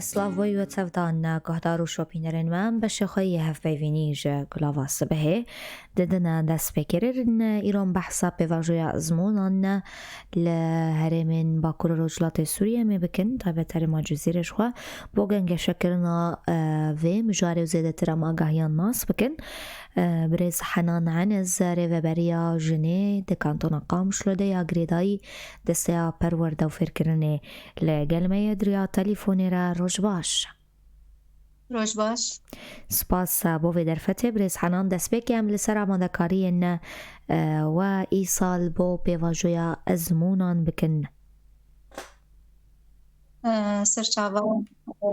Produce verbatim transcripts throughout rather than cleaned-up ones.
Silav bo we çavdar guhdar û şopînerên me, em beşê xwe yê hevpeyvînî ji Gulava Sibehê didine destpêkirin. Îro em behsa pêvajoya ezmûnan li herêmên Bakur û Rojhilatê Sûriyê em ê bikin, taybet herêma Cizîrê ji xwe bo gengeşekirina, e, vê mijarê û zêdetir em agahiyan nas bikin. E, birêz Henan Eniz, rêveberiya jinê di kantona Qamişlo de ya girêdayî desteya perwerde û fêrkirinê li gel me ye, di riya telefonê re. Roj baş. Roj baş. Spas, e, bo vê derfetê. Birêz Henan, destpêkê em li ser amadekariyên, e, we îsal bo pêvajoya ezmûnan bikin. E, serçava, e,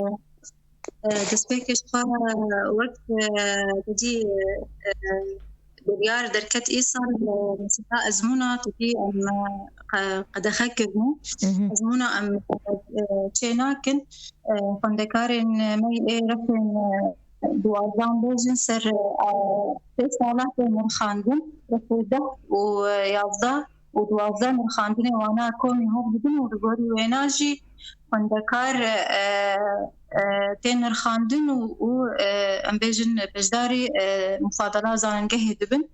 e, destpêkê ji xwe, e, wek, e, didî, e, biryar derket îsal, e, mesela ezmûna didî em, e, qe-, qedexe kirine. Mhm. Ezmûna em, e, çê nakin. E, xwendekarên me ê refên, e, duwazdan bêjin ser, e, pê sala tê nirxandin, refê deh û, e, yazdeh û duwazdeh nirxandinê wana komî hev dibin û li gorî wêna jî xwendekar, e, e, tê nirxandin û, û, e, em bêjin beşdarî, e, mufadela zanîngehê dibin.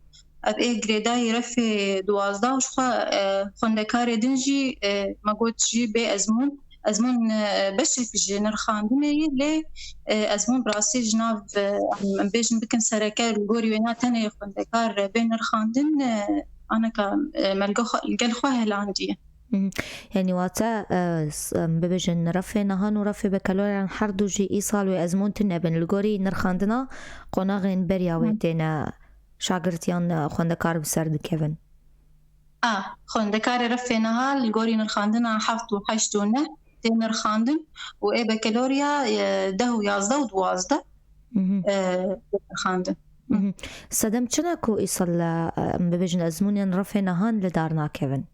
Ev ê girêdayî refê duwazdeh û ji xwe, e, xwendekarê din jî, e, me got jî bê ezmûn. Ezmûn, e, beşek ji nirxandinê ye, lê, e, ezmûn bi rastî ji nav, e, em, em bêjin bikin sereke, li gorî wêna tenê xwendekar, e, bê nirxandin, e, aneka, e, me li gel xwe, li gel xwe helandiye. Mhm. Yanî wate, e, s-, em bibêjin refê nihan û refê bekaloriyan her du jî îsal wê ezmûn tune bin. Li gorî nirxandina qonaxên beriya wê Hı. têne şagirtiyan, e, xwendekar bi ser dikevin. A, xwendekarê refê niha li gorî nirxandina heft û heşt û neh tê nirxandin û ê bekaloriya, e, deh û yazdeh û duwazdeh, Mhm. e, tê nirxandin. Mhm. Sedem çi ne ku îsal, e, em bibêjin ezmûnên refê nihan li dar nakevin?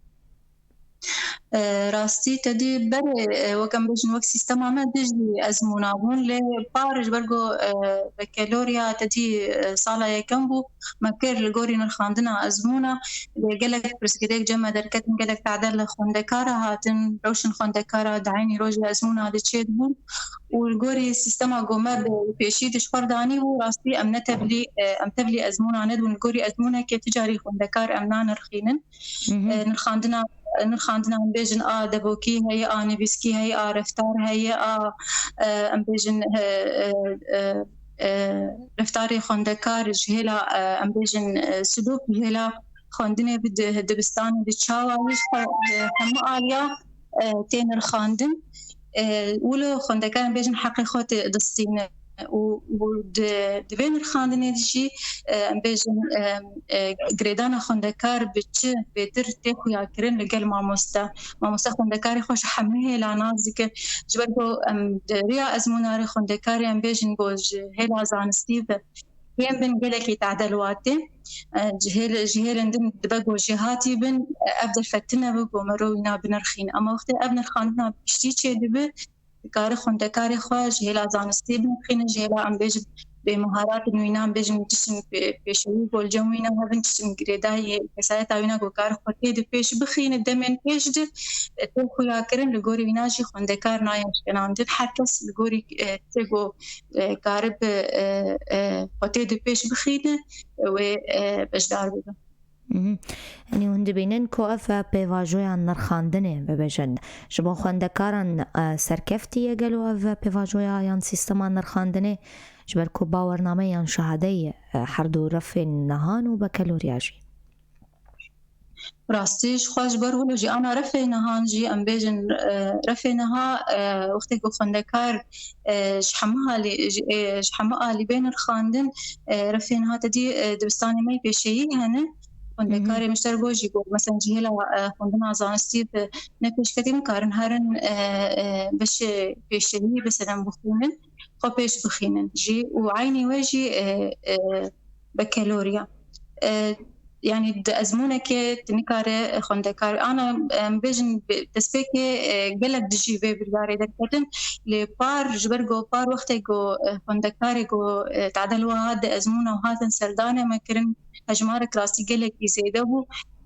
E, rastî te dî berê, e, wek em bêjin, wek sîstema me dijî ezmûna bûn, lê par ji ber ku, e, bekaloriya te dî, e, sala yekem bû, me kir li gorî nirxandina ezmûna, lê gelek pirsgirêk cem me derketin, gelek tade li xwendekara hatin, rewşin xwendekara di eynî rojê ezmûna de çêdibûn û li gorî sîstema ku me bi pêşî di ji xwe danî bû, rastî em ne tevlî, e, em tevlî ezmûna nedibûn, li gorî ezmûnekê ti carî xwendekar em nanirxînin. Mhm. E, nirxandina, nirxandina em bêjin a devokî heye, a nivîskî heye, a reftar heye, a, e, em bêjin, e, e, e, e, reftarê xwendekar ji hêla, e, em bêjin, e, silûk ji hêla xwendinê bi di-, dibistanê di çawa wî xwe, e, hemû aliya, e, tê nirxandin. E, wilo xwendekaran bêjin heqê xwe tê distîne û, û di, di vê nirxandinê de jî, e, em bêjin, e, e, girêdana xwendekar bi çi bêtir tê xuyakirin li gel mamoste. Mamoste xwendekarê xwe ji hemû hêla nas dike. Ji ber ku em di riya ezmûna re xwendekarê em bêjin ku ji hêla zanistî ve yên bin gelekî tade li watê. E, ji hêl-, ji hêlên din dibe ku jêhatî bin, e, ev derfet tune be ku mero wîna binirxîne. Ama wextê ev nirxandina piştî çêdibe, dikare xwendekarê xwe ji hêla zanistî binirxîne, ji hêla em bêjin bêmuharatin wîna, em bêjin tiştin pê-, pêşewî ku li cem wîna hebin, tiştin girêdayî kesayeta wîna ku kar xwe tê di pêş bixîne, demên pêş de, e, tê xuyakirin, li gorî wîna jî xwendekar nayên şkenandin. Her kes li gorî, e, tê ku, e, karibe, e, e, xwe tê di pêş bixîne, wê, e, beşdar bibe. Mhm. Yanî hûn dibînin ku ev pêvajoya nirxandinê bibêjin, ji bo xwendekaran, e, serkeftî ye gelo ev pêvajoya yan sîstema nirxandinê, ji ber ku bawernameyan şehadeyê, e, her du refên nihan û bekeloriya jî? Rastî ji xwe ji ber wilo jî ana refê nihan jî em bêjin, e, refê niha, e, wextê ku xwendekar, e, ji hemû halî, ji, e, ji hemû alî bê nirxandin, e, refê niha te dî, e, dibistanê me yê pêşeyî hene. Xwendekarê Mhm. min ji te re got jî got, mesela ji hêla, e, xwendina zanistî bi ne pêşketî nikarin herin, e, e, beşê pêşeyî mesela bixwînin, xwe pêş bixînin jî û eynî wê jî, e, e, bekeloriya. E, yanî di ezmûnekê tu nikare xwendekar, ana em bêjin bi destpêkê, e, gelek dijî vê biryarê derketin, lê par ji ber ku par wextê ku, e, xwendekarê ku, e, tade li we hat di ezmûna û hatin serdanê me kirin, hejmarek rastî gelekî zêde bû.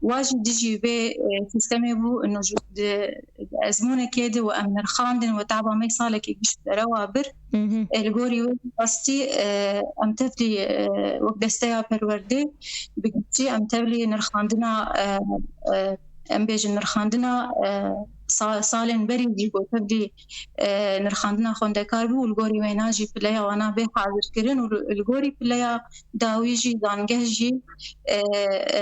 Wa jî dijî vê, e, sîstemê bû, ino ji, di, di ezmûnekê de û em nirxandin û taba me salekê giş derewa bir. E, li gorî wê rastî, e, em tevlî, e, wek desteya perwerdê bi giştî em tevlî nirxandina, e, e, em bêjin nirxandina, e, sa-, salên berî jî ku tevlî, e, nirxandina xwendekar bû û li gorî wêna jî pileya wana bê hazirkirin û li, li gorî pileya dawî jî zangeh jî, e, e,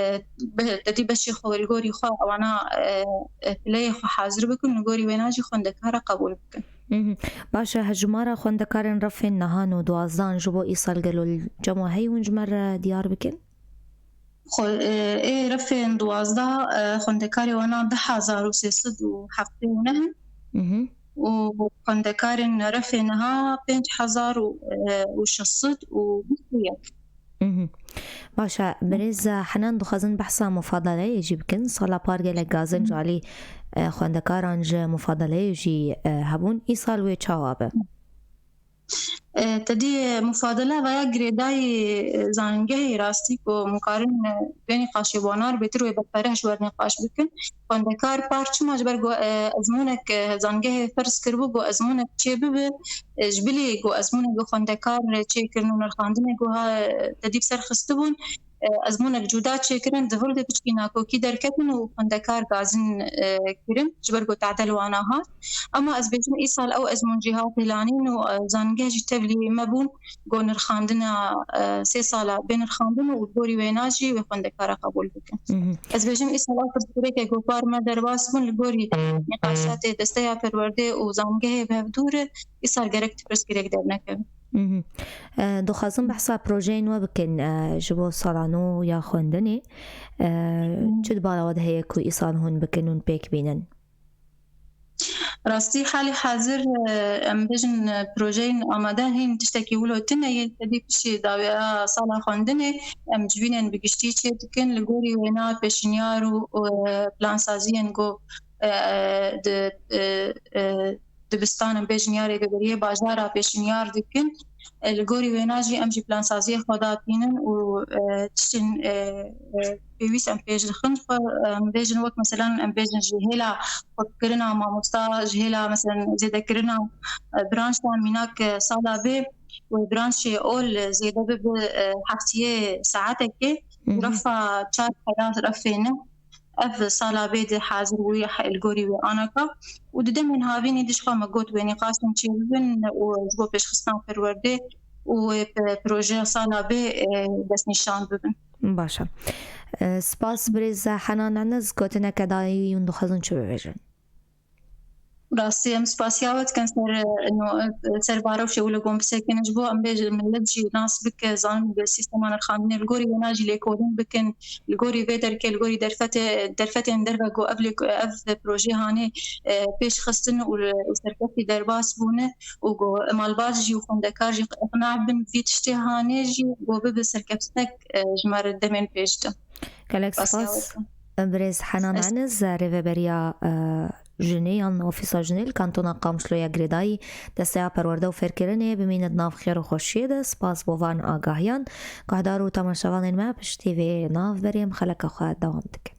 be-, tedî beşê xwe li gorî xwe wana, e, e, pileyê xwe hazir bikin, li gorî wêna jî xwendekara qebûl bikin. Mhm. Baş e, hejmara xwendekarên refên nihan û duwazdan ji bo îsal gelo li cem we heye hûn ji me re diyar bikin? Xwe, e, ê refên duwazda, e, xwendekarê wana du hezar û sê sed û heftê û neh in. Mhm. Û xwendekarên refê niha pênc hezar û, e, û şeş sed û bîst û yek. Mhm. Baş e, birêz Henan, dixwazin behsa mufadeleyê jî bikin. Sala par gelek gazin ji alî, e, xwendekaran ji mufadeleyê jî, e, hebûn. Îsal wê çawa be? E, tedî mufadele veya girêdayî, e, zangehê rastî ku hûn karin, e, vê nîqaşê wanar bêtir wê berpereh ji wer nîqaş bikin. Xwendekar par çima ji ber ku, e, ezmûnek, e, zangehê ferz kiribû ku ezmûnek çê bibe, e, ji bilî ku ezmûnek ku xwendekar çêkirin û nirxandinê ku ha, e, tedî bi ser xistibûn, e, ezmûnek cuda çêkirin, di vir de piçkî nakokî derketin û xwendekar gazin, e, kirin, ji ber ku tadel wana hat. Ama ez bêjim îsal ew ezmûn jî hat hilanîn û, e, zangeh jî tevlî me bûn, ku nirxandina, e, sê sala bê nirxandin û li gorî wêna jî wê xwendekara qebûl bikin. Mhm. Ez bêjim îsal ew pirsgirêkê ku par me derbas bûn li gorî nîqaşatê desteya perwerdê û zangehê bi hev dûr e, îsal gerek tu pirsgirêk dernekeve. Mhm. E, dixwazin behsa projeyên we bikin, e, ji bo sala nû ya xwendinê. E, Mhm. Çi di bala we de heye ku îsal hûn bikin, hûn pêk bînin? Rastî halî hazir, e, em bêjin, e, projeyên amade hîn tiştekî wilo tune ye. Tedî piştî dawiya sala xwendinê em civînên bi giştî çê dikin. Li gorî wêna pêşinyar û, û, e, plansaziyên ku, e, di, e, e, dibistan em bêjin ya rêveberiyê bajara pêşinyar dikin. E, li gorî wêna jî em jî plansaziyê xwe datînin û, e, tiştên, e, e, pêwîst em pêş dixin xwe, em bêjin wek meselan em bêjin ji hêla xurtkirina mamosta, ji hêla meselan zêdekirina, e, branşa mînak, e, sala bê wê branşê ol zêde bibe, e, heftiyê saetekê û Mhm. refa çar heyat refê ne. Ev sala bê de hazir bûye he-, li gorî wê anaka û di demên havînê dişxwe me got wê nîqaşên çê bibin û ji bo pêşxistina perwerdê û wê pe-, projeya sala bê, e, destnîşan bibin. Baş e. E, spas birêz Henan Eniz, gotineke dayî hûn dixwazin çi bibêjin? Rastî em spasiya we dikin ser, e, no, e, ser barewşê wilo ku hûn bisekinin ji bo em bêjin millet jî nas bike, zanin bi sîstema nirxandinê li gorî wêna jî lêkolîn bikin, li gorî vê derkê, li gorî derfetê, derfetên derve ku ev lêko-, ev projeyê hanê, e, pêş xistin û, û serkeftî derbas bûne û ku malbat jî û xwendekar jî iqna bin vî tiştê hanê jî ku bibe serkeftinek, e, ji me re demên pêş de. Gelek Spasiya we spas. Dikim. Birêz Henan Ez Eniz, rêveberiya, e, jinê yan Ofîsa Jinê li Kantona Qamişloya girêdayî Desteya Perwerde û Fêrkirinê, bimîne di nav xêr û xweşiyê de. Spas bo van agahiyan. Guhdar û temaşevanên me, piştî vê navberê em xeleka xwe dewam dikin.